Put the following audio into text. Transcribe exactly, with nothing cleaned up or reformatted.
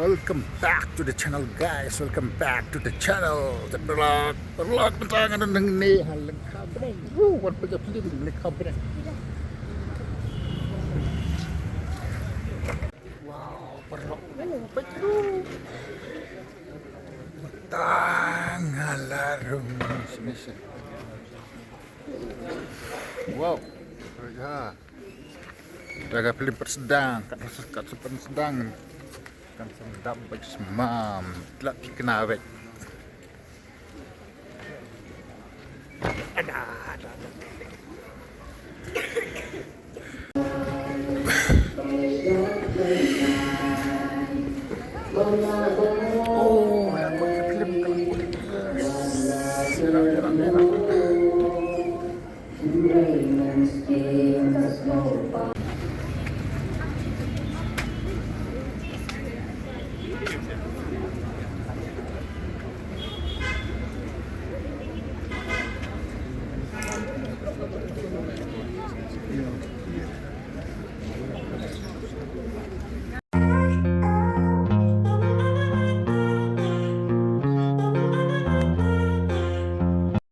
Welcome back to the channel, guys. Welcome back to the channel. Te paralok, paralok, mynta nga don hangne ha lyngkha bneng. Woo, wat pynjah film lyngkha bneng. Wow, paralok. Woo, peit tu. Mynta nga la rung sini sini. Wow. Ya. Daga film Pynsdang, kat, kat Pynsdang. Kan sendam bad smam. Tlak ki kena bad. Ada, ada, ada.